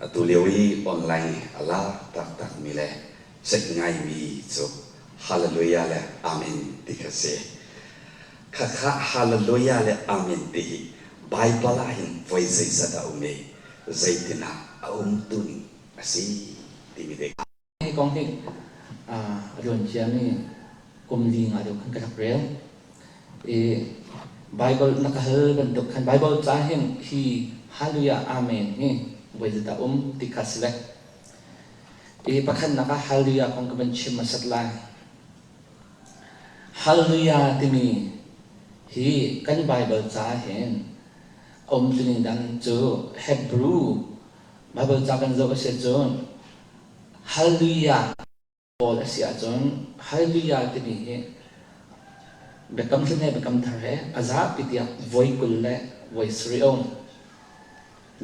Atu lio i online a lar taktakmi le ceih ngaimi cu Hallelujah le Amen ti kha si. Khakha Hallelujah le Amen ti hi Baibal ah hin voi zeizat a um i zeitin ah a umtu ning a si timi te kha. Hi kong hi a luan ciami kum li nga deuh khan ka rak rel. I Bible na ka hal bantuk khan Bible ca hin hi Hallelujah Amen hi voi zeizat a um ti kha si le. I pakhatnak ah Hallelujah kong ka van chim hmasat lai. Hallelujah timi hi kan Bible ca hin a umtuning dang cu Hebrew Bible ca kan zoh a si ahcun Hallelujah pawl a si ahcun Hallelujah timi hi Biakam Hlun he Biakam Thar he a zapi tiah voi 20 le voi sarih a um.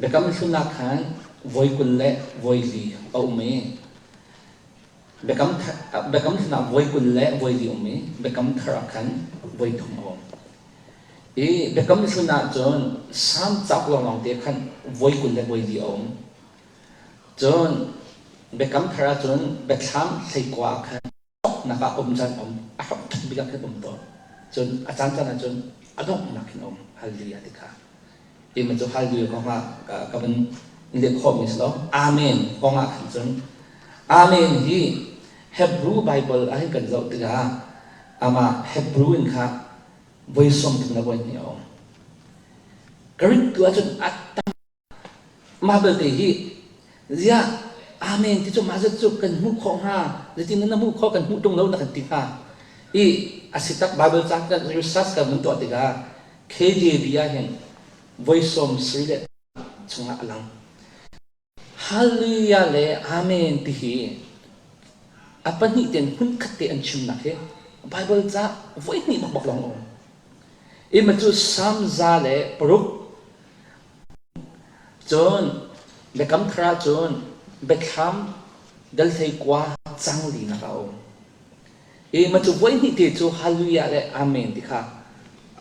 Biakam Hlun ah khan voi 20 le voi li a um i Biakam Biakam Hlun ah voi 20 le voi li um i Biakam Thar ah khan voi thum a um. I Biakam Hlun ah cun Salm cauk lawnglawng te khan voi 20 le voi li a um. Cun Biakam Thar ah cun Biathlam hleikua ah khan nak ah um caan um a hramthok bik ah khin um tawn. Cun a caan caan ah cun a donghnak khin um Hallelujah ti kha. Ti ma cu Hallelujah kong ah ka van leh khawhmi si lo. Amen kong ah khan cun Amen hi Hebrew Bible ah hin kan zoh tikah amah Hebrew in kha voi 30 le voi hnih a um. Greek tu ahcun a tam Mah belte hi ziah Amen ti cu mah zat cu kan hmuh khawh hnga, zeitin na hmuh khawh kan hmuh ṭung lo na kan ti hnga. I a si tak Bible ca kan research kan vun tuah tikah KJV ah hin voi sawm sarih le chungah a lang. Hallelujah le Amen ti hi a pahnih ten hmunkhat te an chimnak hi Bible ca voi hnih bakbak lawng a um. I ma cu Psalm 106 Cun Biakam Thar ahcun Biathlam dal hleikua cang linak a um. I mah cu voihnih te cu Hallelujah le Amen ti kha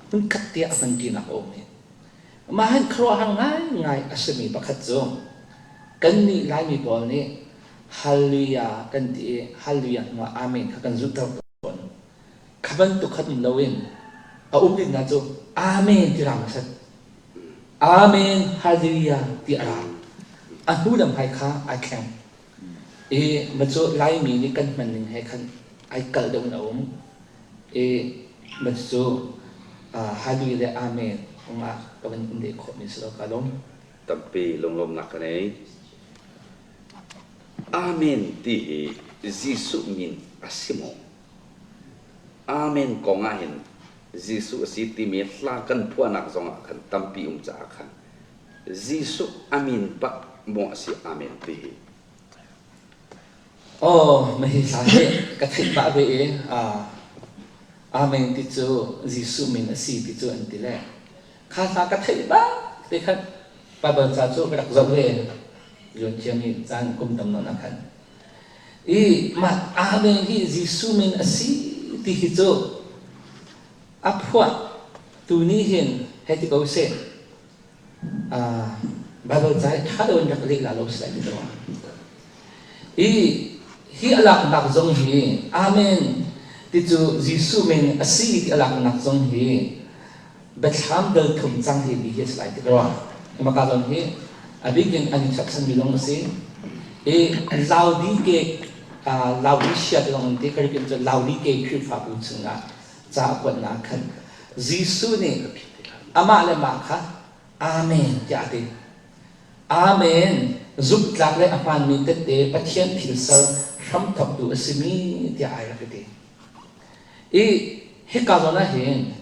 hmunkhat te ah a hmanṭinak a um i mah hin khuaruahhar ngaingai a simi pakhat cu kannih Laimi pawl nih Hallelujah kan ti i Hallelujah hnuah Amen kha kan zulhter tawn. Kha bantuk khan um loin a um dingnak cu Amen ti rang a si. Amen, Hallelujah ti a ra. A hnu lam hai kha ai thleng. I ma cu Laimi nih kan hman ning he khan ai kalh deuh in a um. I ma cu Hallelujah le Amen kong ah ka van in leh khawhmi si lo ka lawm. Tampi lunglawmnak ka nei. Amen ti hi Jesuh min a si maw? Amen kong ah hin Jesuh a si timi hla kan phuahnak zongah khan tampi um caah khan Jesuh a min bak maw a si amen ti hi. Oh, mahi hla hi ka theih pah ve i amen ti cu Jesuh min a si ti cu an ti le kha hla ka theih bak te khan Bible ca cu ka rak zoh ve luan ciami caan kum tam nawn ah khan I mah Amen hi Jesuh min a si ti hi cu a phuah tu nih hin hei ti ko seh Bible ca hi ṭha deuh in rak leh la lo si lai ti ko. I hi a laknak zong hi Amen ti cu Jesuh min a si ti a laknak zong hi Biathlam dal thum cang hi bi hi a si lai ti ka ruah. Maka zawn hi a bik in an i chapchanmi lawng a si. I Laodike Laodicea ti zong an ti, Greek in cun Laodike Khrihfabu chungah ca a kuatnak khan Jesuh nih amah le mah kha Amen tiah a ti. Amen zumhtlak le a hmaanmi tette Pathian thil ser hramthawktu a simi tiah ai rak i ti. I hika zawn ah hin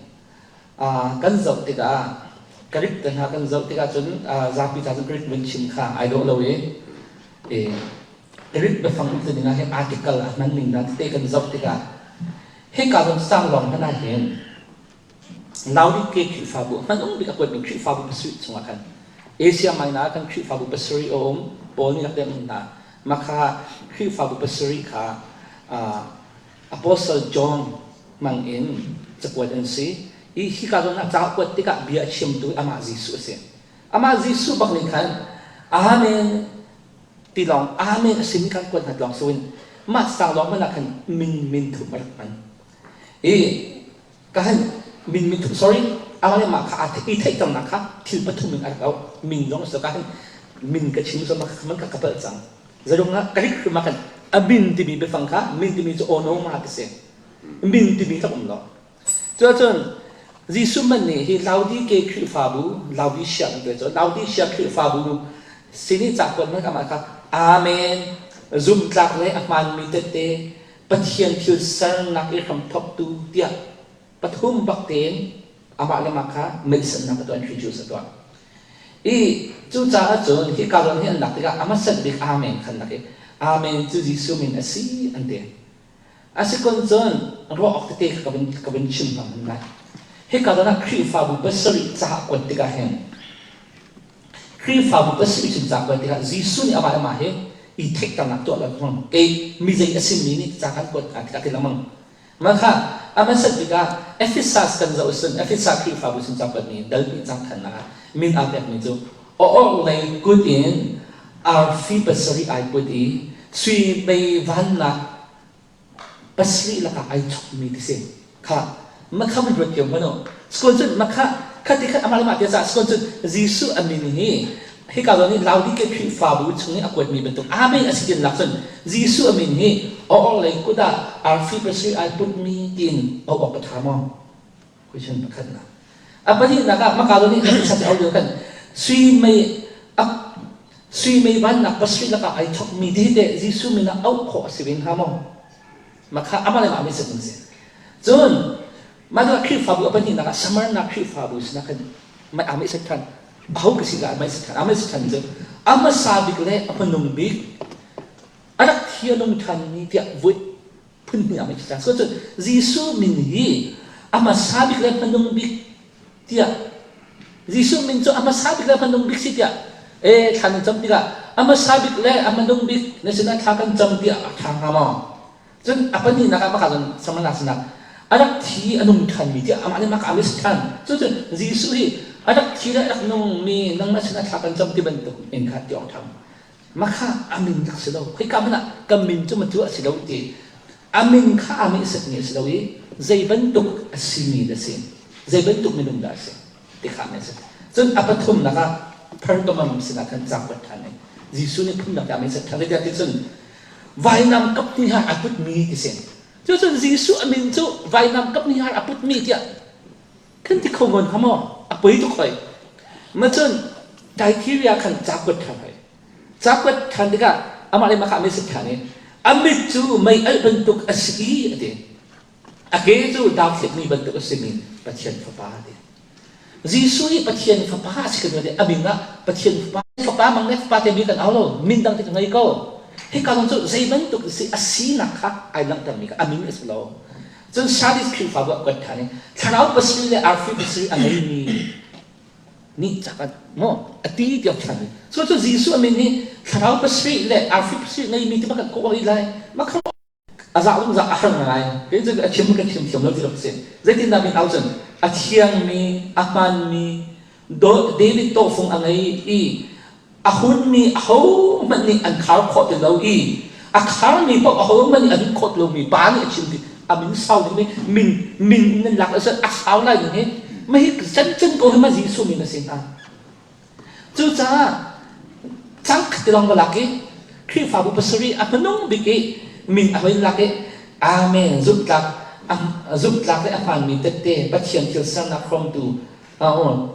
Kan zoh tikah Greek te hna kan zoh tikah cun zapi ca cun Greek vun chim kha ai dawh lo i Greek biafang um ding ah hin article a hman ning dan tete kan zoh tikah hika zawn sang lawng hmanh ah hin Laodike Khrihfabu hmanung bik a kuatmi Khrihfabu pasarih chungah khan Asia Minor kan Khrihfabu pasarih a um Paul nih rak deng hna mah kha Khrihfabu pasarih kha Apostle John hmang in cakuat an si i hika zawn ah ca kuat tikah bia a chimtu amah Jesuh a si. Amah Jesuh bak nih khan Amen. Ti lawng amen a simi kan kuat hna lawng siloin mah sang lawng hmanh ah khan min min thup a rak hman. I ka han min min thup sorry amah le mah kha aa i theihternak kha thil pathum in a rak auh. Min zong si ka han min ka chim so man ka ka palh cang. Zarung ah ka rik hrim ah khan a min timi biafang kha min timi cu onoma ti si. Min timi rak um lo. Cuacun Jesuh hmanh nih hi Laodike Khrihfabu, Laodicea kan ti cu, Laodicea Khrihfabu sin i cakuat hmanh amah kha Amen, zumhtlak le a hmaanmi tehte, Pathian thil sernak i hramthawktu tiah pathum bak tein amah le mah kha meihsannak a tuah, introduce a tuah. I cucaah cun hika zawn hi an lak tikah a hmasat bik Amen khan lak i Amen cu Jesuh min a si an ti. A si kun cun ruah awk tete kha ka vun chim hna hmanh lai. Hika zawn ah Khrihfabu pasarih ca kuat tikah hin Khrihfabu pasarih sin ca kuat tikah Jesuh nih amah le amah hi i theihternak tuah lengmang. Kei mi zei a simi nih ca kan kuat hna tikah ti lengmang. Mah kha a hmasat bik ah Ephesus kan zoh ahcun Ephesus Khrihfabu sin ca kuatmi dalpi cang thannak ah min aa pekmi cu a orhlei kut in arfi pasarih ai put i sui mei vannak pasarih lakah ai chokmi ti si. Kha makha mun ruat thiam hmanh u. Skon cun makha khati khat amah le mah tia ca skon cun Jesuh a min hi hika zawn hi Laodike Khrihfabu chung i a kuatmi bantuk amen a si tin lak cun Jesuh a min hi a orhlei kut ah arfi pasarih ai putmi tiin auh awk a ṭha maw? Question pakhatnak. A pahnihnak ah maka nih kan sat au kan sui mei sui mei vannak pasarih lakah ai thokmi ti te Jesuh min ah auh khawh a si ve hnga maw? Makha amah le mah mi sin si. Cun mah cu Khrihfabu a pahnihnak ah Samarnak Khrihfabu sinah khan mai aa mei sat than. Aho ka si dah mai sat than. A mei sat than cu a hmasa bik le a hmanung bik a rak thi a nung than mi tiah voi phun hnih ah mei So cun Jesuh min hi a hmasa bik le hmanung bik tiah Jesuh min cu a hmasa bik le hmanung bik si tiah e thla nan cam tikah a hmasa bik le a hmanung bik na sinah thla kan cam tiah a ṭha hnga maw? Cun a pahnihnak ah maka cun Samaria sinah a rak thi a nung ṭhanmi tiah amah nih maka a mis ṭhan. Cucun Jesuh hi a rak thi le a rak nungmi nangmah sinah thla kan cam ti bantuk in kha ti awk ṭha. Makha a min rak si lo. Khoika hmanh ah ka min cu matu a si lo ti. A min kha a mi a si lo i zei bantuk a simi dah si, zei bantuk minung dah a si ti kha a si. Cun a pathumnak ah Pergamum sinah khan ca kuat ṭhan i Jesuh nih phunnak a mei ṭhan tiah ti cun vainam kap hnih har a putmi ti si. Cucun Jesuh a min cu vainam kap hnih har a putmi tiah Kan ti kho ngon hnga maw? A poi tuk hoi. Ma cun criteria khan ca kuat ṭhan hoi. Ca kuat ṭhan tikah amah le mah kha a message ṭhan i a mit cu mei alh bantuk a si i a ti. A ke cu darthletmi bantuk a simi Pathian Fapa a ti. Jesuh hi Pathian Fapa a si kan ti a min ah Pathian Fapa Fapa mang le Fapa timi kan au lo min dang te ka ngei ko. Hika zong cu zei bantuk si a sinak kha ai langhtermi kha a min a si lo. Cun Sardis Khrihfabu ah kuat ṭhan i thlarau pasarih le arfi pasarih a ngeimi nih cak maw a ti tiang ṭhan i cu cu Jesuh a min hi thlarau pasarih le arfi pasarih ngeimi ti kan kawh rih lai makha a zah zung zah a har ngai kei cu a chim ka chim thiam lo ti rak si zeitindah min au cun a thiangmi a hmaanmi David tawhfung a ngei i a hunmi ahohmanh nih an khar khawh ti lo i a kharmi paoh ahohmanh nih an hun khawh ti lomi pa nih a chim ti a min sau ding mi min min in nan lak ahcun a sau lai ding hi mah hi cancan ko hi ma Jesuh min a si hnga cucaah cangkhat ti lawng va lak i Khrihfabu pasarih a hmanung bik i min a hoi lak i Amen zumhtlak zumhtlak le a hmaanmi tette Pathian thil sernak hrawmtu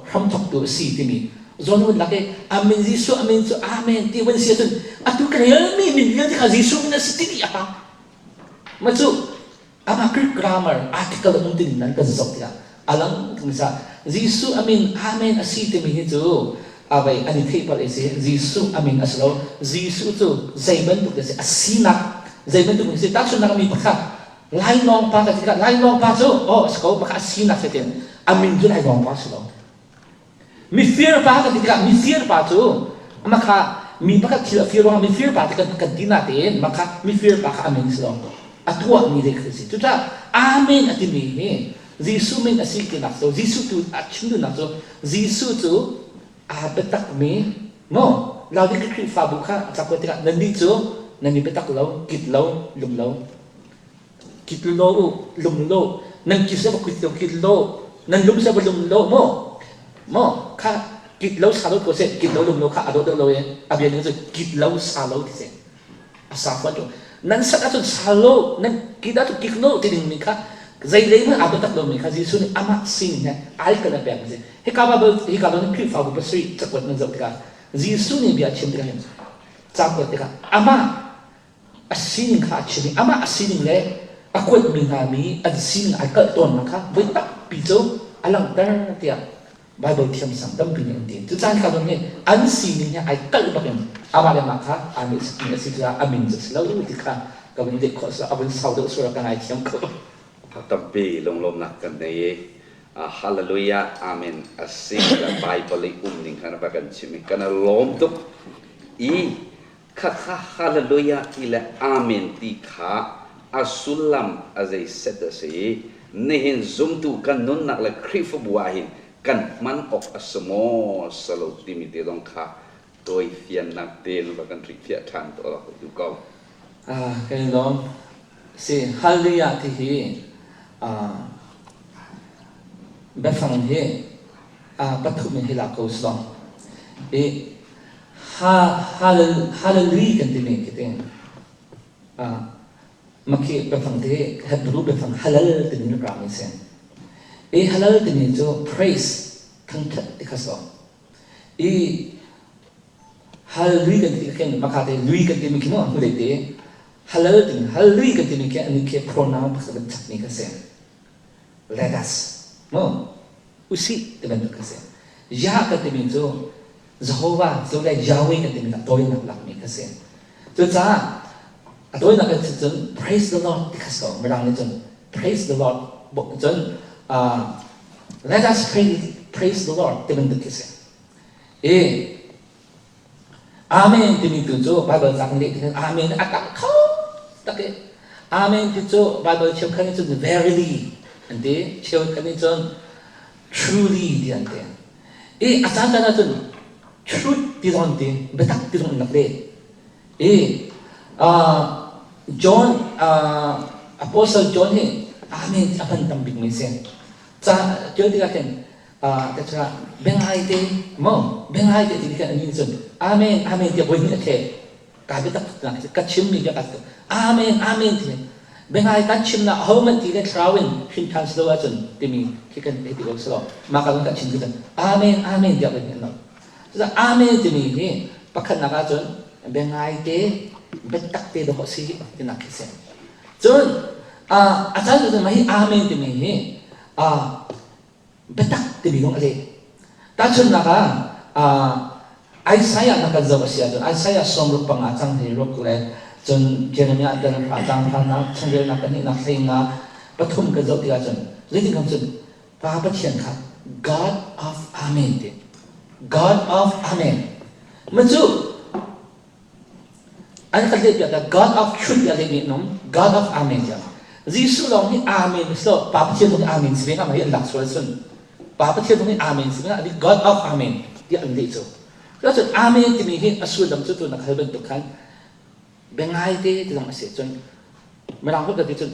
hramthawktu a si timi zawn vun lak i amen Jesuh amen cu amen ti vun si ahcun atu ka relmi min vialte kha Jesuh min a si ti dih a hau ma cu amah Greek grammar article um tin nan kan zoh tikah alang tung sa Jesuh amin amen a si timi hi cu avei an i theih palh i si Jesuh amin a si lo Jesuh cu zei bantuk a si a sinak zei bantuk a si tahchunhnak mi pakhat Lainawng pa ka ti tikah lainawng pa cu oh a si ko maka a sinak si tin a min cu lainawng pa a si lo. Mifir pa ka ti tikah mifir pa cu maka mi pakhat thil a fir ruangah mifir pa ti kan kan ti na tein maka mifir pa kha a min si lo. A tuahmi dei kha si. Cucaah amen a timi hi Jesuh min a si tinak cu Jesuh tu a chim duhnak cu Jesuh cu aa biatakmi maw? Laodike Khrihfabu kha a cakuat tikah nannih cu nan i biatak lo, kit lo, lum lo. Kit lo u, lum lo. Nan kit se va kit lo, kit lo. Nan lum se va lum lo maw? Maw kha kit lo sa lo ko se kit lo lum lo kha a dawh deuh lo e. A bia ning cu kit lo sa lo ti se. A sa fuan tu. Nan sat ahcun sa lo, nan kit ahcun kik lo ti ding mi kha zei lei hmanh aa biatak lomi kha Jesuh nih amah sin he ai kan a pek mi si. Hika Bible hika zawn Khrihfabu pasarih cakuat nan zoh tikah Jesuh nih bia a chim tikah hin cakuat tikah amah a sining kha a chim i amah a sining le a kuatmi hna mi an sining ai kalh tawnnak kha voi tampi cu a langhter tiah Bible thiamsang tampi nih an ti. Cucaah hika zawn hi an sining he ai kalh bakin amah le amah kha aa nehsakmi a si caah a min cu a si lo ti kha ka vun leh khawh a vun sau deuh sual ka ngaithiam ko. Tampi lunglawmnak kan nei i Hallelujah Amen a si Bible i um ning kha na va kan chim i kan i lawm tuk i khakha Hallelujah ti le Amen ti kha a sullam a zei set a si i nihin zumtu kan nunnak le Khrihfabu ah hin kan hman awk a si maw si lo timi te zong kha tawi fiannak tein va kan rihfiah ṭhan tuah awk duh ko. Ah, kan i lawm. Si, Hallelujah ti hi biafang hi pathum in hi lak ko sawng. I Hallelujah kan timi khi ting. Makhi biafang te Hebrew biafang halal timi rak rami si. I halal timi cu praise thangthat ti kha sawng. I hal lui kan ti khin maka te lui kan timi khi mu hnulei te halal timi hal lui kan timi khi ani khi pronoun pakhat kan chapmi kha si. Let us mu usih ti bantuk kha si. Yah kan timi cu Jehovah cu le Yahweh kan timi kha tawinak lakmi kha si. Cucaah a tawinak kan si cun praise the Lord ti kha si ko. Mirang nih cun praise the Lord cun let us praise, praise the Lord ti bantuk khi si. I Amen timi tu cu Bible ca kan leh tikah Amen a tak kho tak i Amen ti cu Bible cheukhat nih cun verily an ti cheukhat nih cun truly ti an ti. I a caan caan ahcun truth ti zong an ti biatak ti zong an rak leh. I John Apostle John hi Amen a hman tam bikmi si. Ca tial tikah khin ka cakah bengai te mo bengai te ti khan ani cun amen amen tiah voi hnih a thle ka biatak nak ka chimmi bia ka amen amen ti bengai kan chim na ho man ti le thlarau in hrin than si lo ahcun timi khi kan hei ti ko si lo mah ka kan chim khi cun amen amen tiah voi hnih an lo amen timi hi pakhatnak ahcun bengai te biatak te dawh si tinak khi si cun a caan cu mah hi amen timi hi biatak timi zong a leh. Tahchunhnak ah Isaiah na kan zoh a si ahcun Isaiah 65 cang hi ruk le cun Jeremiah dal cang hranak changrelnak pahnihnak hleinga pathum kan zoh tikah cun zeitin kan cun Pa Pathian kha God of Amen ti God of Amen ma cu An kan lehpiak ta God of truth tiah lehmi an um. God of Amen tiah. Jesuh lawng nih Amen so Pa Pathian zong nih Amen si ve hnga ma hi an lak sual sun. Pa Pathian zong nih Amen si ve hnga God of Amen tiah an leh cu. Cun Amen timi hi a sullam cu tu na khal bantuk khan biangai te ti zong a si cun mirang holh ka ti cun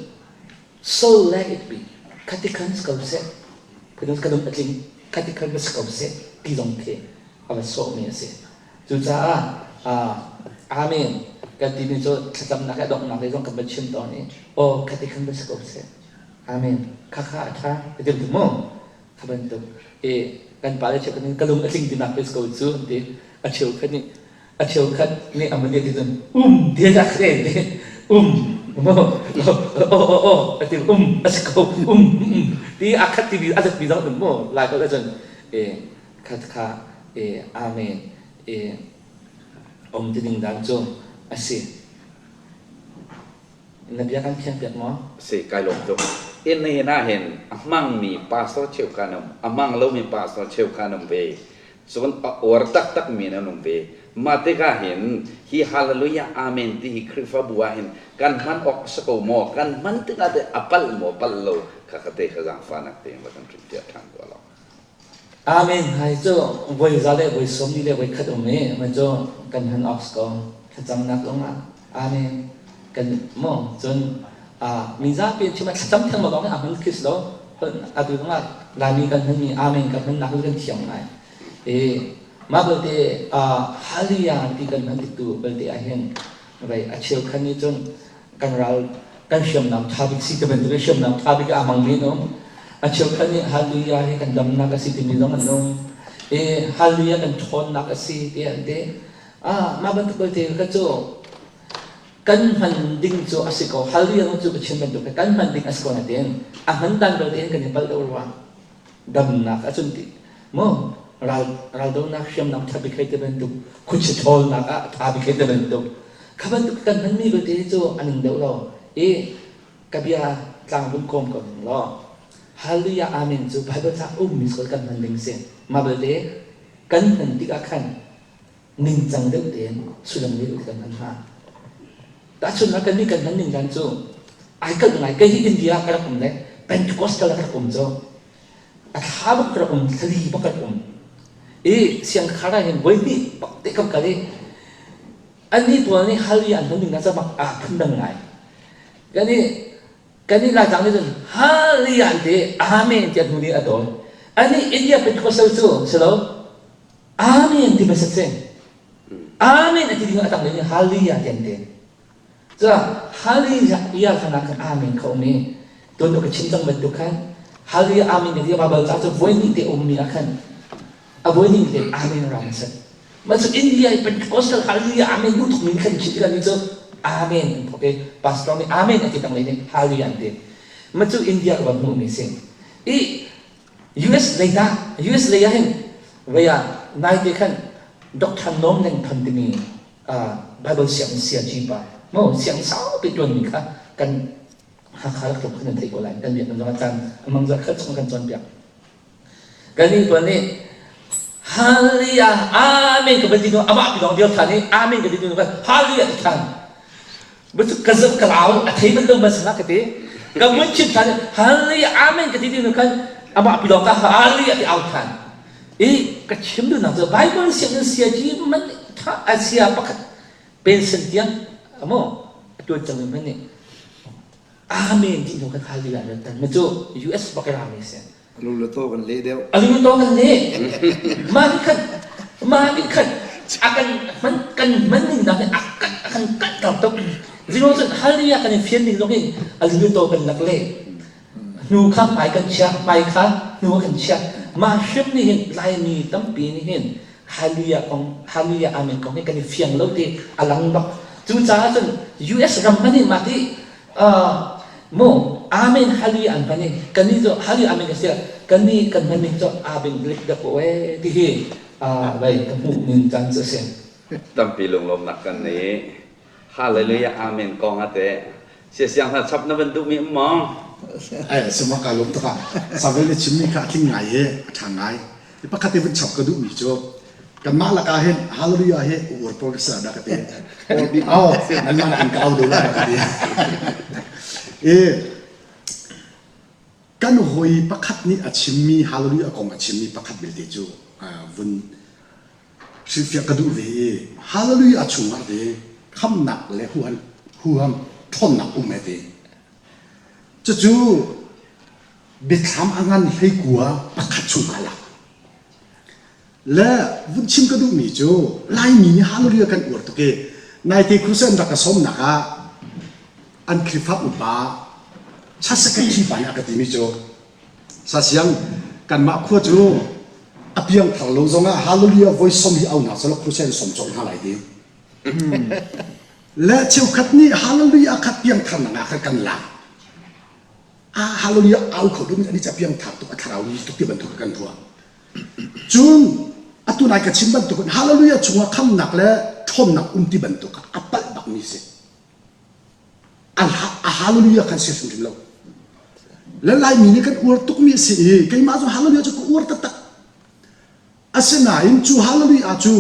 so let it be khati khan si ko seh khan ka lung a tling khati khan va si ko seh ti zong khi a va sawhmi a si. Cucaah Amen kan timi cu thlacamnak le donghnak lei zong kan van chim tawn i aw khati khan va si ko seh. Amen. Khakha a ṭha ka ti mu. Kha bantuk i kan pale cheukhat nih ka lung a tling tinak si ko cu an ti. A cheukhat nih a cheukhat nih a mun ti cun um ti a khat ti um o o o a ti um a si ko um ti a khat ti a zat mi zong um mu lai ko cun e khat kha e amen e om ti ding dan cu a si na bia kan thiang piak maw Si kai lawm tuk. Inn hin ah hin a hmangmi pastor cheukhat an um, a hmang lomi pastor cheukhat an um ve. Cun a uar taktak mi an um ve. Mah tikah hin hi hallelujah amen ti hi Khrihfabu ah hin kan hman awk a si ko maw? Kan hman tikah teh a palh maw palh lo kha ka te kha zaangfahnak tein va kan hrilhfiah ṭhan tuah law. Amen hai cu voi za le voi sawm ni le voi khat um i ma cu kan han off ko thlacamnak zong ah amen kan mo cun mi zapi chim thlacam theng ma lawng a hman khis lo atu zong ah Laimi kan hman mi amen kan hman nak kan thiam ngai e mah belte hallelujah ti kan hman tik tu belte ah hin vai a cheu khan ni cun kan ral kan hriamnam tha bik si te bantuk hriamnam tha bik a hmang mi an um a cheukhat nih hallelujah hi kan damnak a si timi zong an um i hallelujah kan ṭhawnnak a si tiah an ti ah mah bantuk belte ka cu kan hman ding cu a si ko hallelujah cu ka chim bantuk kan hman ding a si ko na tin a hman dan belte in kan i palh deuh ruang damnak a cun ti mu ral raldonak hriamnam tha bik hei te bantuk khuchi ṭhawlnak ah tha bik hei te bantuk kha bantuk kan hmanmi belte cu an ing deuh lo i ka bia tlang vun kawm ko ning law hallelujah amen cu bible ca ummi sual kan hman ding si mah belte kan hman tikah khan ningcang deuh tein sullam deuh kan hman hna tahchunhnak kan nih kan hman ning dan cu ai kalh ngai kei hi India ka rak um le Pentecostal ka rak um cu a thla bak ka rak um thlali bak ka rak um i siangkhar ah hin voi hnih bak te kam kal i annih pawl nih hal i an hman ning na cu bak aa phundang ngai kan i kan i Laitlang nih cun hallelujah an ti amen tiah hnu nih a dawn ani India Pentecostal cu si lo Amen ti hmasat si. Amen a ti ding a tang nih Hallelujah ti an ti. Cun Hallelujah khan ah khan Amen kha um i tuan ka chim cang bantuk khan Hallelujah Amen ka ti Bible ca cu voi hnih te um mi ah khan a voi hnih te Amen ra hmasat. Mah cu India i Pentecostal Hallelujah Amen duh tuk mi khan chim tikah ni cu Amen an thawk i pastor nih Amen a ti tang lei nih Hallelujah an ti. Mah cu India ka van hmuh mi si. I US lei dah US lei ah hin vei ah naite khan Dr. Nom Leng Than timi Bible sianginn siaci pa mo sianginn saupi ṭuanmi kha kan Hakha rak tluk khan nan theih ko lai kan biakinn zong ah caan amang zarh khat chung kan cawnpiak kan nih tuan nih Hallelujah Amen ka van ti hnu amah pi lawng dir than i Amen ka ti hnu Hallelujah ti than ka zoh ka lau a thei bal lo ma sana ka ti ka mun chim than hallelujah amen ka ti ti nu khan amah pilawng ka hallelujah ti au than i ka chim duhnak cu bible sianginn sia ci man tha asia pakhat pension tiang amo tuan cang mi man nih amen ti nu kan hallelujah ran tan ma cu US bakara mi si Alu le taw kan leh deuh. Alu le taw kan leh. Mah nih khan mah nih khan a kan man kan man ning nak a kan a kan kat ter tuk. Zero cun hallelujah kan i fian ning zong in alu le taw kan lak le hnu kha hmai kan chia hmai kha hnu kan chia mah hrim nih hin Laimi tampi nih hin hallelujah kong hallelujah amen kong hi kan i fiang lo ti a lang bak. Cucaah cun US ram hmanh nih mah ti Mu amen hali an hman i kannih cu hali amen kan si kannih kan hman ning cu abing lik dak ko e ti hi vei ka hmuh ning caan cu a si. Tampi lunglawmnak kan nei. Hallelujah amen kong ate sia siang hna chap na van duh mi um maw? Ai sima ka lawm taka savel na chimmi kha a tling ngai i a ṭha ngai. Pakhat te vun chap ka duhmi cu kanmah lakah hin hallelujah hi uar pawl ka ser dah ka ti. Oh, nanmah nak in ka au deuh lai ka ti. I kan hawi pakhat nih a chimmi hallelujah kong a chimmi pakhat belte cu vun hrilhfiah ka duh ve i hallelujah chungah te khamnak le huham huham ṭhawnnak um he ti. Cucu biathlam a ngan hleikua pakhat chung ah lak. Le vun chim ka duhmi cu Laimi nih hallelujah kan uar tuk i naite crusade an rak ka sawmnak ah an Khrihfa upa Chasakatthi pa nih a ka timi cu sasiang kanmah khua cu a piangthar lo zongah hallelujah voi som hi au hna selaw crusade som cawk hna lai ti. Le cheukhat nih hallelujah kha piangthar nak ah khan kan lak. Hallelujah au kho ding ani ca piangthar tuk a thlarau mi tuk ti bantuk kan ruah. Cun atu nai ka chim bantuk in hallelujah chungah khamnak le ṭhawnnak um ti bantuk a palh bak mi si. A hallelujah kan si hrimhrim lo. Le Laimi nih kan uar tuk mi a si i keimah cu hallelujah cu ka uar taktak. Asinain cu hallelujah cu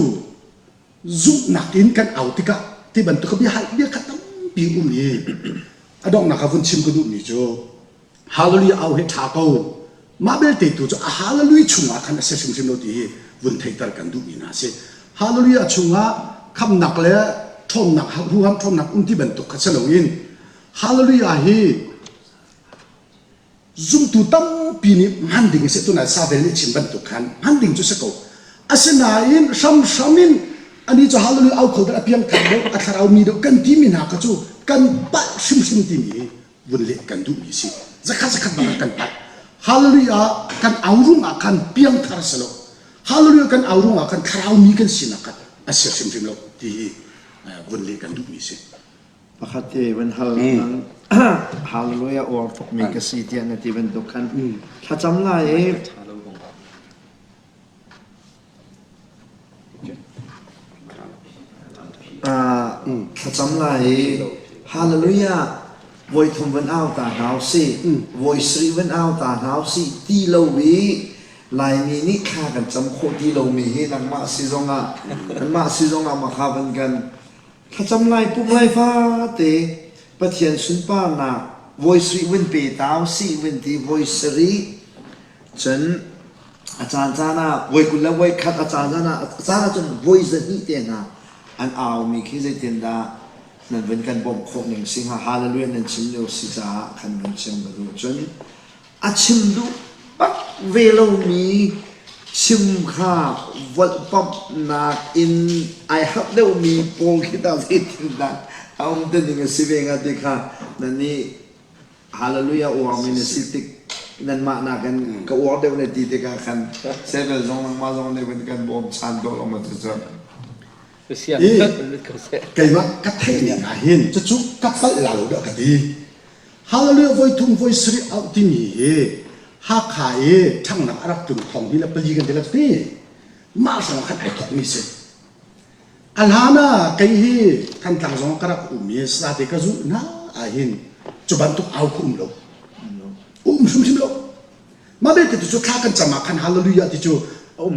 zumhnak in kan au tikah ti bantuk bia hal bia kha tampi um i a donghnak ah vun chim ka duhmi cu hallelujah au hi ṭha ko. Mah belte tu cu a hallelujah chungah khan a si hrimhrim lo ti hi vun theihter kan duhmi hna a si. Hallelujah chungah khamnak le ṭhawnnak huham ṭhawnnak um ti bantuk kha si loin hallelujah hi zumtu tampi nih hman ding a si tunai Savel nih chim bantuk khan hman ding cu si ko. Asinain hramhram in ani cu hallelujah au kho a piang thar deuh a thlarau mi deuh kan timi hna kha cu kan palh hrimhrim timi vun leh kan duhmi si. Zakhat zakhat bang kan palh. Hallelujah kan au rung ah khan piangthar si lo. Hallelujah kan au rung ah khan thlarau mi kan sinak kha a si hrimhrim lo ti hi vun leh kan duhmi si. Pakhat te van hal nang hallelujah uar tukmi ka si tiah na ti bantuk khan thlacam lai i Thlacam lai i Hallelujah voi thum van au ta hna usih, voi sarih van au ta hna usih ti lo i Laimi nih thla kan cam khawh ti lomi hi nangmah si zongah kanmah si zongah makha van kan thlacam lai pumh lai fate Pathian sunparnak voi sarih vun pe ta usih vun ti voi sarih cun A caancaan ah voi 21 a caancaan ah a caan ahcun voi 200 te hna an aumi khi zeitindah nan vun kan bawmh khawh ning si hnga hallelujah nan chim lio si caah khan vun chim ka duh cun a chim duh bak ve lomi chim kha volhpamhnak in ai harh deuhmi pawl khi tah zeitindah a um te ning a si ve hnga ti kha nan nih Hallelujah uarmi na si tik nanmah nakin ka uar deuh na ti tikah khan Samuel zong nangmah zong nih van kan bawm chan ko lo ma cucu. Keimah ka theih ning ah hin cucu ka palh la lo dah ka ti. Hallelujah voi thum voi sarih auh timi hi Hakha i ṭhangnak a rak tlung thong hi le pali kan ti la ti. Mah hrang khan ai thawkmi si. A hlan ah kei hi Thantlang zong ka rak um i sate ka zulh hna ahhin cu bantuk au kha um lo. Um hrimhrim lo. Mah belte tu cu thla kan cam ah khan hallelujah ti cu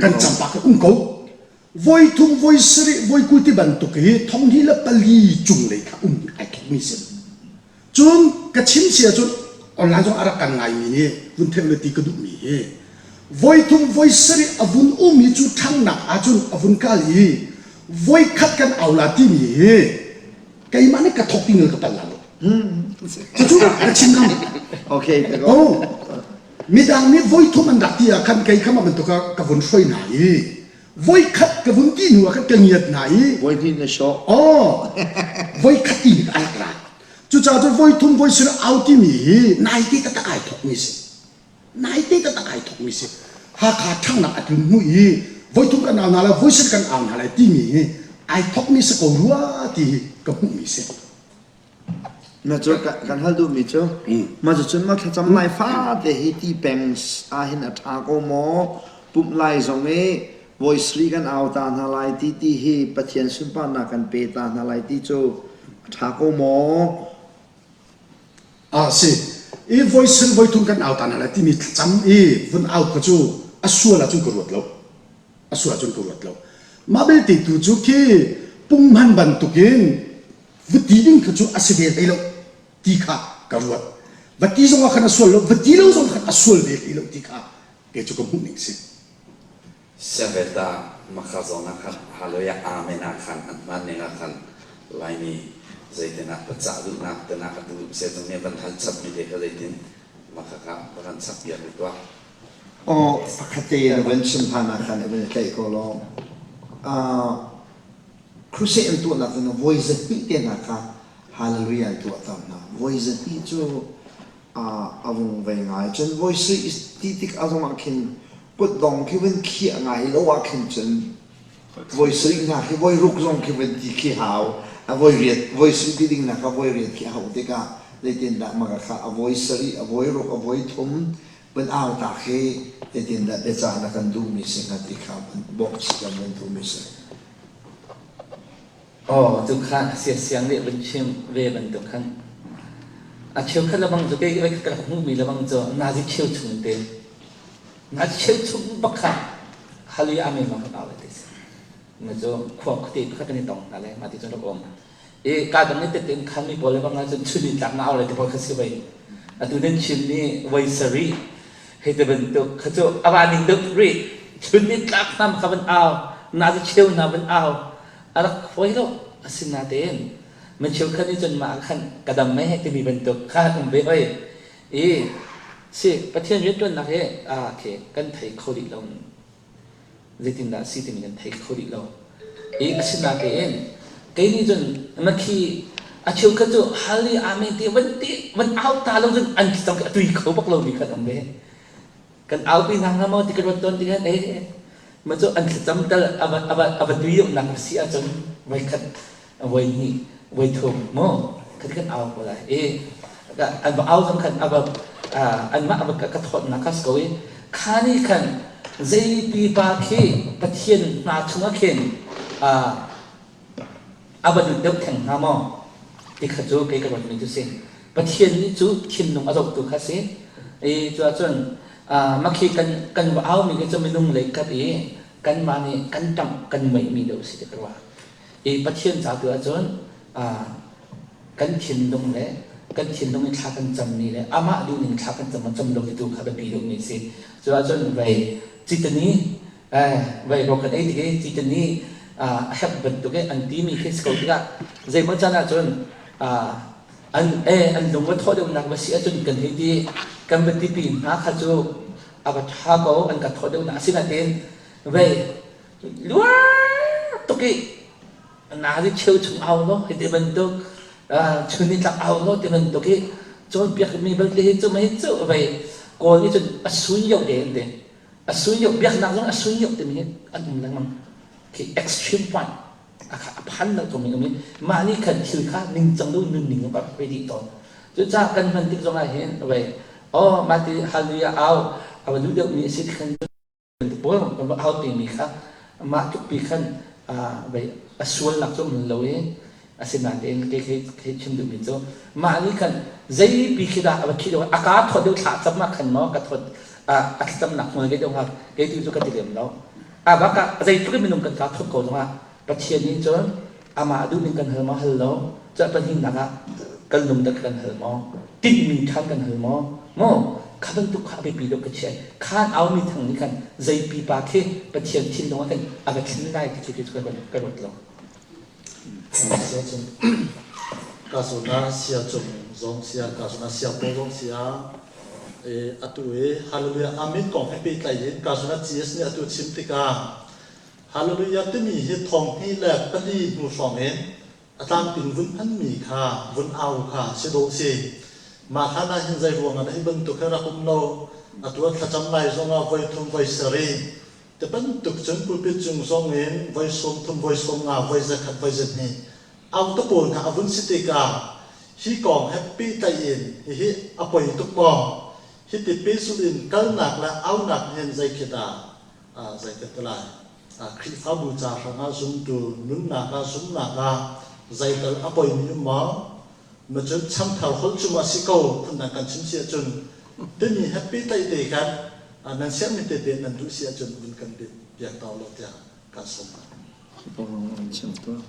kan cam pah khan um ko. Voi thum, voi sarih, voi 20 ti bantuk hi thong hnih le pali cung lei kha um ai thawkmi si. Cun ka chim si ahcun online zong a rak kan ngaimi nih vun theih le ti ka duhmi hi voi thum voi sarih a vun um i cu ṭhangnak ahcun a vun kal i voi khat kan au la timi hi keimah nih ka thawk ti ka pal la lo. Cucu ka chim ngam. Okay. Oh, midang nih voi thum an rak ti ah khan kei kha mah bantuk ah ka vun hruai hna i voi khat ka vun ti hnu ah khan ka ngiat hna i voi hnih na sawh. Oh, voi khat ti ka rak ra. Cucaah cun voi thum voi sarih au timi hi naite taktak ai thawkmi si. Naite taktak ai thawkmi si. Hakha ṭhanghnak a tlun hnu i voi thum kan au hna lai, voi sarih kan au hna lai timi hi ai thawkmi si ko rua ti hi ka hmuhmi si. Na cu kan hal duhmi cu mah cucun ma thlacam lai fate hi ti peng ahhin a ṭha ko maw pumh lai zong i voi sarih kan au ta hna lai ti ti hi Pathian sunparnak kan pe ta hna lai ti cu a ṭha ko maw? Ah si. I voi sarih voi thum kan au ta hna lai timi thlacam i vun au kha cu a sual ahcun ka ruat lo. A sual ahcun ka ruat lo. Mah belte tu cu khi punghman bantukin va ti ding kha cu a si ve hlei lo ti kha ka ruat. Va ti zong ah khan a sual lo, va ti lo zong khan a sual ve hlei lo ti kha kei cu ka hmuh ning si. Siaveta makha zawn ah khan hallelujah amen ah khan an hman ning ah khan Laimi zeitin ah pacah duhnak tenak a duh se zong nih van hal chap mi te kha zeitin makha ka va kan chap piak mi tuah. Aw pakhat te na van chim hlan ah khan i van tlaih ko law. Crusade an tuahnak in voi 200 te hna kha hallelujah an tuahter hna. Voi 200 cu a vung vei ngai. Cun voi sarih ti tik a zong ah khin kutdong khi vun khiah ngai lo ah khin cun voi sarih hna khi voi ruk zong khi vun ti khi hau. A voi riat voi sarih ti ding nak a voi riat khi hau tikah zeitindah maka kha a voi sarih a voi ruk a voi thum van au ta khi zeitindah biacah na kan duhmi si hnga ti kha bawmh si kan van duhmi si. Aw, cu kha siasiang nih vun chim ve bantuk khan. A cheukhat lebang cu kei ka rak hmuhmi lebang cu nazi cheu chung te. Nazi cheu chung bak kha hallelujah amen bang kan au le ti si. Na cu khua khuate pakhat kan i tong hna le mah ti cun rak um. I ka dang nih tette in khan mi pawl lebang ahcun chun in tlak na au le ti pawl kha si vei. Atu nan chim ni voi sarih. Hei te bantuk kha cu a va ning deuh rih. Chun ni tlak hna kha van au, na cu cheu hna van au. A rak fawi lo. Asinain mi cheukhat nih cun mah khan ka dam mei timi bantuk kha an um ve hoi. I si Pathian rianṭuannak hi khi kan thei kho dih lo. Zeitindah a si timi kan thei kho dih lo. I asinain kei nih cun makhi a cheukhat cu hal i amen ti van ti van au ta lo cun an cang a tui kho bak lomi khan um ve. Kan aupi hna hnga maw ti ka ruat tawn ti khan eh ma cu an thlacam tal a va tui deuhnak a si ahcun voi khat voi hnih voi thum mu khat kan au ko lai i an va au zong khan a va anmah a va ka thawtnak kha si ko i kha nih khan zei pipa khi Pathian hna chungah khin a va lut deuh theng hnga maw ti kha cu kei ka ruatmi cu si. Pathian nih cu thinlung a zohtu kha si. I cu ahcun makhi kan kan va aumi khi cu minung lei kap i kanmah nih kan ṭamh kan muihmi deuh si ti ka ruah. I Pathian ca tu ahcun kan thinlung le kan thinlung i thla kan cammi le amah duhning thla kan cam cam lo ti tu kha biapi deuhmi a si. Cu ahcun vei citani Vai rawl kan ei tik i cite nih a herh bantuk i an timi khi si ko tikah zeimaw caan ahcun an an lung va thawh deuhnak va si ahcun kan hei ti kan va tipi hna kha cu a va ṭha ko an ka thawh deuhnak asinain vei luar tuk i nazi cheu chung au law hi ti bantuk chun ni tlak au law ti bantuk i cawnpiakmi belte hi cu mei cu vei kawl nih cun a sun yoh de an ti. A sui biaknak zong a sui timi hi an um lengmang. Khi extreme point a phan lo komi um i mah nih khan thil kha ningcang lo nunning a pe dih tawn. Cucaah kan hman tik zongah hin wei oh mah ti hallelujah au a va duh deuhmi a si khan pawl kan va au pimi kha mah tlukpi khan vei a sualnak cu um lo i Asinain kei kei chim duhmi cu mah nih khan zeipi khi dah a va khih deuh a ka thawt deuh thla cam ah khan maw ka thawt a thlacamnak hmual ngei deuh hnga kei tu cu ka ti lem lo. A bak ah zeitluk in minung kan ka thawt ko zongah Pathian nih cun amah duhning kan hal maw hal lo cah pahnihnak ah kan lung dah kan hal maw tinhmi ṭhan kan hal maw maw kha bantuk kha a biapi deuh ka chiah khan aumi thang nih khan zei pipa khi Pathian thinlung ah khan a va thlen lai ti khi ka ruat lo. Ka zawn ah sia cung zong sia, ka zawn ah sia paw zong sia. Atu i Hallelujah Amen kong he pehtlai in ka zawn ah GS nih atu chim tikah Hallelujah timi hi thong hnih le pali hnu hrawng in a tlangpin vun hmanmi kha vun au kha si dawh si. Mah hlan ah hin zei ruangah dah hi bantuk hi rak um lo. Atu ah thlacam lai zongah voi thum voi sarih Ti bantuk cun pulpit cung zong in voi 30, voi 50, voi 100, voi 200 auto pawl hna a vun si tikah hi kong he pehtlaih in hihi a poi tuk maw? Hiti pehzulh in kalnak le aunak hin zei khi dah zei kan ti lai? Khrihfabu ca hrangah zumtu nunnak ah zumnak ah zeital a poimi um maw? Ma cun chanthar holh cu ma si ko phundang kan chim si ahcun timi he pehtlaih te khan nan siangmi tete nan duh si ahcun vun kan biak ta lo tiah kan sawm hna. Chim tuah.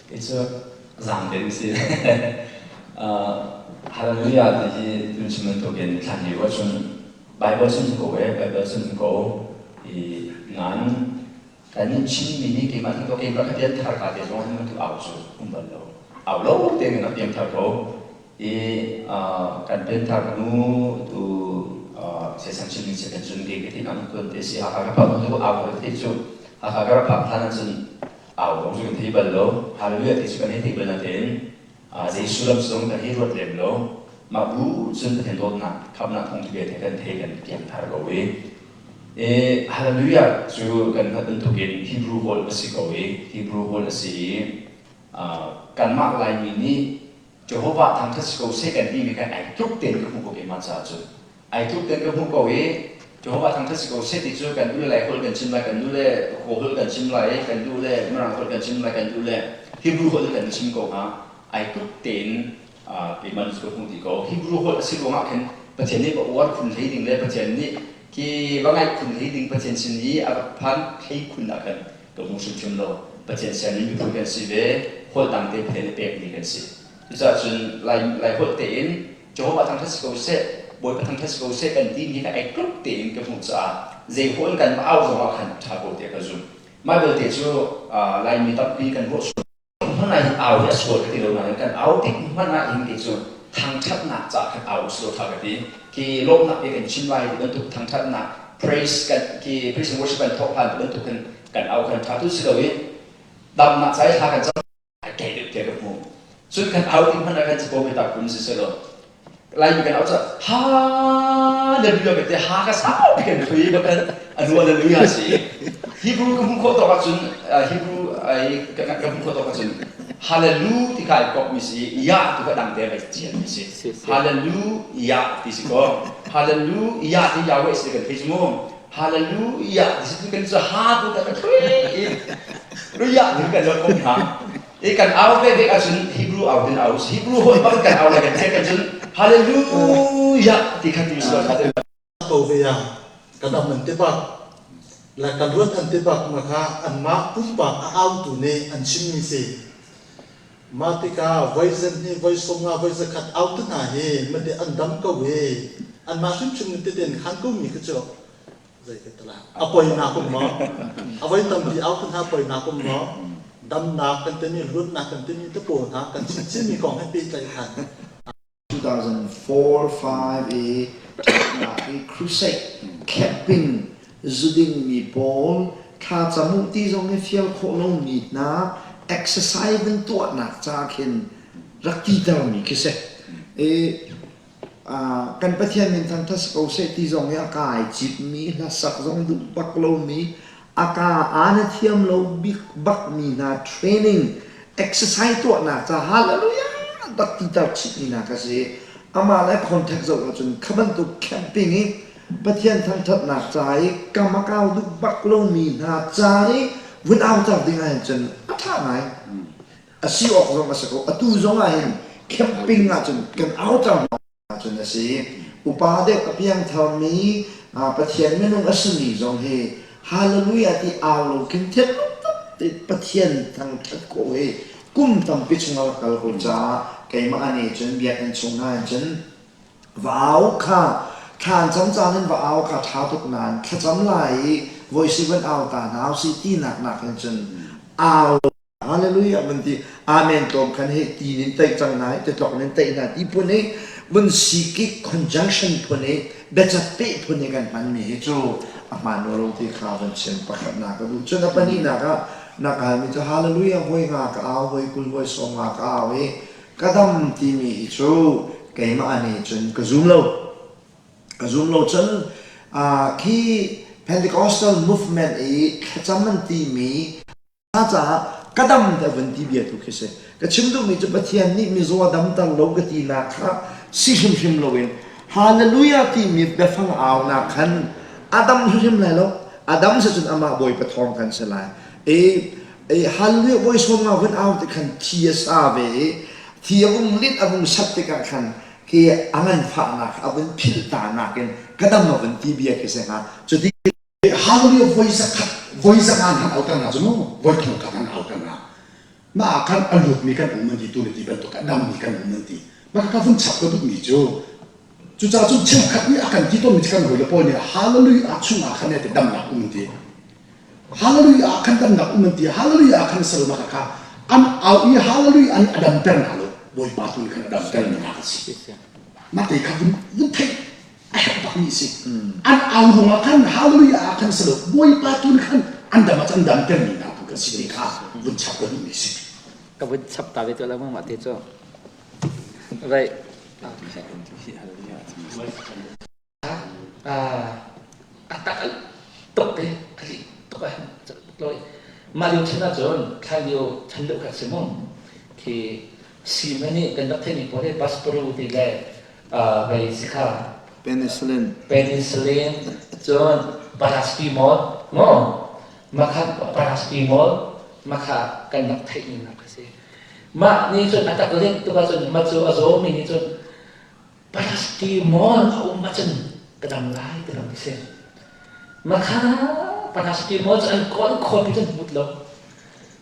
Kei cu zaang te si. Hallelujah ti hi tun chim bantukin thlan lio ahcun Bible chim ko e, Bible chim ko i ngan Kan Chinmi nih keimah hi keimah ka pianthar ka te zong hin tu au cu um bal lo. Au lo te kan pianthar ko. I kan pianthar hnu tu sesan Chinmi se kan cun ke ti kan tuan te si Hakha ka phak tu au ko te cu Hakha ka rak phak hlan ahcun au zong cu kan thei bal lo. Hallelujah ti cu kan hei thei bal natein zei sullam zong kan hei ruat lem lo. Mah bu cun Pathian dawtnak khamnak thawng tu bia te kan thei kan pianthar ko i Hallelujah cu kan hngalh bantukin Hebrew holh a si ko i Hebrew holh a si i kanmah Laimi nih Jehovah thangṭhat si ko seh kan timi kha ai tluk tein ka hmuh ko keimah caah cun ai tluk tein ka hmuh ko i Jehovah thangṭhat si ko seh ti cu kan duh le Lai holh kan chim lai kan duh le Kawl holh kan chim lai kan duh le Mirang holh kan chim lai kan duh le Hebrew holh kan chim ko hnga ai tluk tein keimah nih ka hmuh dih ko. Hebrew holh a si ruangah khin Pathian nih va uar khun hlei ding le Pathian nih khi va ngaih khun hlei ding Pathian sin i a rak phan hlei khun ah khan ka hmu hrimhrim lo. Pathian sianginn miphun kan si ve, holh dang te Pathian nih pekmi kan si. Cucaah cun Lai, Lai holh tein Jehovah thangṭhat si ko seh, Bawipa thangṭhat si ko seh kan timi kha ai tluk tein ka hmuh caah zei hawl kan au zong ah khan ṭha ko tiah ka zumh. Mah belte cu Laimi tampi kan ruah sual hmanh ah hin au hi a sual ka ti lo nain kan au tik hmanh ah hin kei cu thangṭhatnak caah khan au usih law ṭha ka ti. Khi lawmhnak bia kan chim lai ti bantuk thangṭhatnak praise kan khi praise and worship kan thawk hlan ti bantuk khan kan au khan ṭha tu si lo i damnak ca i thla kan cam ai kei deuh tiah ka hmuh. Cun kan au tik hmanh ah kan capo biatak kun si selaw Laimi kan au cu hallelujah kan ti ha ka sau kan thui ba kan anu hallelujah si. Hebrew ka hmuh khawh tawk ahcun Hebrew ai ka hmuh khawh tawk ahcun hallelujah ti kha ai kop mi si ya tu kha dang te vai chian mi si. Hallelujah ti si ko. Hallelujah ti Yahweh si kan thei mu. Hallelujah ti si kan cu ha tu kan thui i Ruya ti kan lo kom hna. I kan au ve ve ahcun Hebrew au din au Hebrew holh bang kan au lai kan theih kan cun Hallelujah ti kha ti sual kha ko ve ah ka dam an ti bak le ka luat an ti bak ma kha anmah pumpak a autu nih an chimmi si. Mah tikah voi zenhnih, voi 50, voi 100 autu hna hi mate an dam ko i anmah hrimhrim nih tete an khan komi kha cu zei ka tala a poinak um maw? A voi tampi autu hna poinak um maw? Damnak kan timi, luatnak kan timi te pawl hna kan chim chinmi kong he pehtlaih khan 2004-5 i ṭhatnak i crusade camping zuding mi pawl thlacam u ti zong i fial khawh lomi hna exercise van tuahnak ca khin rak titermi khi si. I kan Pathian min thangṭhat si ko seh ti zong i a kai cipmi hlasak zong duh bak lomi a ka aa na thiam lo bik bakmi hna training exercise tuahnak ca hallelujah dak ti tar chihmi hna ka si. Amah le contact zoh ahcun kha bantuk camping i Pathian thangṭhatnak ca i kam a kau duh bak lomi hna ca i vun auter ding ahhin cun a ṭha ngai. A si awk zong a si ko. Atu zong ah hin camping ahcun kan auter hna ahcun a si. Upa deuh a piangtharmi Pathian minung a simi zong hi hallelujah ti au lo khin thinlung tak Pathian thangṭhat khawh hi kum tampi chung a rak kal ko caah keimah nih cun biakinn chung hna in cun va au kha thlan cam caan in va au kha ṭha tuk nain thlacam lai i voi si van au ta hna usih tinak nakin cun au Hallelujah mun ti amen tlawm khan he ti nin teih cang na te tlok nin teih na ti phun hi mun sikik conjunction phun hi biacat peh phun hi kan hman mi hi cu a hmaan lo ti kha van chim pakhat na ka duh. Cun a pahnihnak ah na ka halmi cu hallelujah voi nga ka au, voi 20, voi 50 ka au i ka dam timi hi cu keimah nih cun ka zum lo, ka zum lo. Cun khi Pentecostal movement i thlacam an timi caah ka dam te vun ti bia tu khi si. Ka chim duhmi cu Pathian nih mizaw a damter lo ka tinak kha si hrimhrim loin hallelujah timi biafang aunak khan a dam hrimhrim lai lo. A dam si cun amah Bawipa thawng kan si lai. E e hallelujah voi 50 vun au ti khan thi a sa ve i thi a vung lit a vung sat tikah khan khi a nganfahnak a vun philh ta nakin ka dam a vun ti bia khi si hnga. Cuti Hallelujah voi 100, voi 500 han auter hna cu mu, voi 1000 han auter hna. Mah ah khan a lutmi kan um an ti, tu le ti bantuk a dammi kan um an ti. Mah ka vun chap ka duhmi cu cucaah cun cheukhat nih a kan ti tawnmi cu kan hawile pawl nih hallelujah ah chungah khan te damnak um an ti. Hallelujah ah khan damnak um an ti. Hallelujah ah khan salmak kha an au i hallelujah an a damter hna lo. Bawipa tu nih khan a damter hna a si. Mah te kha vun vun theih a herh bakmi a si. An au ruangah khan hallelujah ah khan si lo, Bawipa tu nih khan an dam ah an damtermi hna tu kan si ti kha vun chap ka duhmi a si. Ka vun chap ta ve tu lengmang mah te cu. Right. A tak tuk te a li tuk a loi. Mah lio chan ahcun thlan lio chan deuh kha si mu. Khi si mani kan rak theihmi pawl hi Basparu ti le vei si kha. Penicillin. Penicillin cun paracetamol mu makha paracetamol makha kan rak theihmi hna kha si. Mah nih cun a tak ling tuk ahcun ma cu a zawmi nih cun paracetamol a um ahcun ka dam lai ti rak ti si. Makha paracetamol cu an kawl khawt cun hmut lo.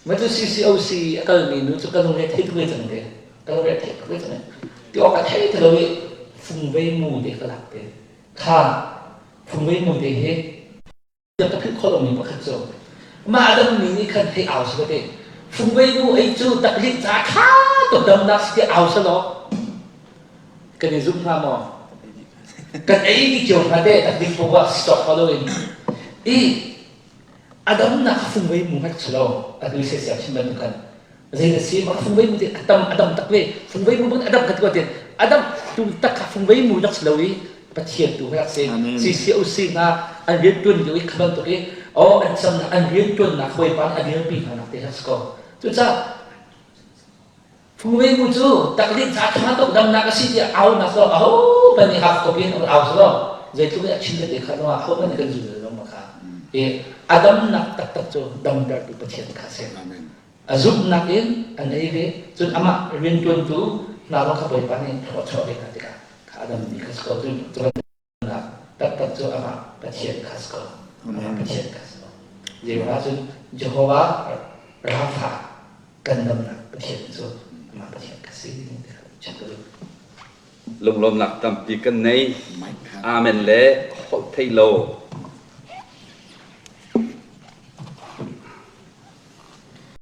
Ma cu CCOC a kalmi nu cu ka lungre thei tuk ve cang te. Ka lungre thei tuk ve cang. Ti awk a thei ti lo i. Fungvei mu te ka lak te. Kha fungvei mu te hi ka philh khawh lomi pakhat cu mah a dammi nih khan hei au si te. Fungvei mu ei cu taklik ca tha tuk damnak si te au selaw kan i zum hnga maw? Kan ei dih cio hnga te taklik bu ah stock ko loin. I a damnak fungvei mu hmanh si lo atu siasiam chim bantuk khan zei na si mah fungvei mu te a tam a dam tak ve fungvei mu bang a dam ka ti ko a dam tu tak kha fungvei mu rak si lo i Pathian tu rak si CCOC hna an rian tuan lio i kha bantuk i oh an cam an rian tuannak hawipa nih a dirpi hna nak te rak si ko cucaah Fungvei mu cu taklinh ca ṭha tuk damnak a si tiah aunak cu ahohmanh nih hak tuk in au selaw zeitluk in a chim tete kha zongah ahohmanh nih kan zul lo ma kha. I a damnak taktak cu damtertu Pathian kha a si. A zumhnak in an ei ve, cun amah rianṭuantu hna zong kha Bawipa nih thluachuah ve hna tikah kha a dammi kha si ko. Cun taktak cu amah Pathian kha si ko. Amah Pathian kha si ko. Zeiruangah cun Jehovah Rapha kan damnak Pathian cu amah Pathian kha si chim ka duh. Lunglawmnak tampi kan nei. Amen le holh thei lo.